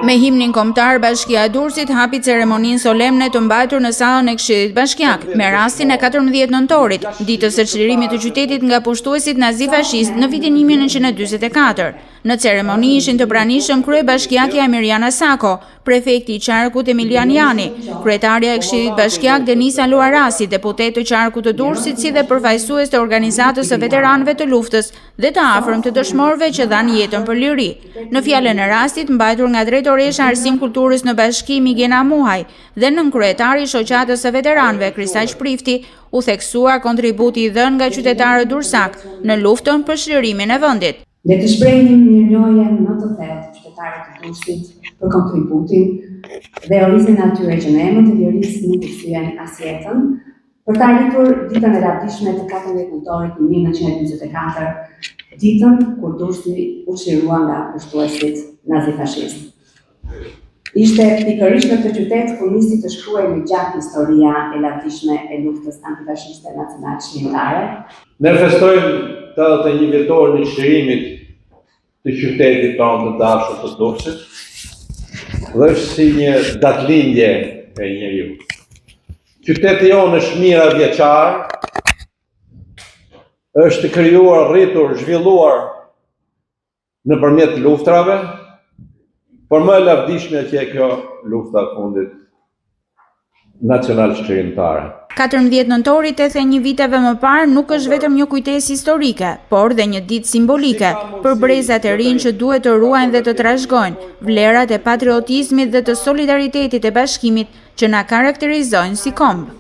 Me himnin kombëtar, Bashkia e Durrësit hapi ceremoninë solemne të mbajtur në sallën e Këshillit Bashkiak, me rastin e 14 nëntorit, ditës së çlirimit të qytetit nga pushtuesit nazifashistë në vitin 1944. Në ceremoni ishin të pranishëm kryebashkiakja Emiriana Sako, prefekti i qarkut Emilian Jani, kryetarja e Këshillit Bashkiak Denisa Luarasi, deputetë të qarkut të Durrësit si dhe përfaqësues të organizatës së veteranëve të luftës dhe të afërm të dëshmorëve që dhanë jetën për liri. Në fjalën e rastit, mbajtur nga drejtoresha e Arsim Kulturës në Bashki Migena Muhaj dhe nënkryetari i Shoqatës së Veteranëve Kristaq Prifti, u theksua kontributi i dhënë nga qytetarët durrsakë në luftën për çlirimin e vendit. Le të shprehim mirënjohjen më të thellë të qytetarëve të Durrësit për kontributin dhe heroizmin e atyre që në emër të lirisë nuk kursyen as jetën, Për të arritur ditën e lavdishme të 14 nëntorit 1944, ditën kur Durrësi u çlirua nga pushtuesit nazifashistë. Ishte pikërisht në këtë qytet ku nisi të shkruhej me gjak historia e lavdishme e luftës antifashiste nacional-çlirimtare. Ne festojmë 81 vjetorin e çlirimit të qytetit tonë të dashur të Durrësit dhe është si një datëlindje e njeriut. Qyteti jonë është mijëravjeçar, është krijuar, rritur, zhvilluar nëpërmjet luftrave, por më e lavdishmja qe kjo lufta e fundit nacional-çlirimtare. 14 nëntori 81 viteve më parë nuk është vetëm një kujtesë historike, por dhe një ditë simbolike për brezat e rinj që duhet të ruajnë dhe të trashëgojnë vlerat e patriotizmit dhe të solidaritetit e bashkimit që na karakterizojnë si komb.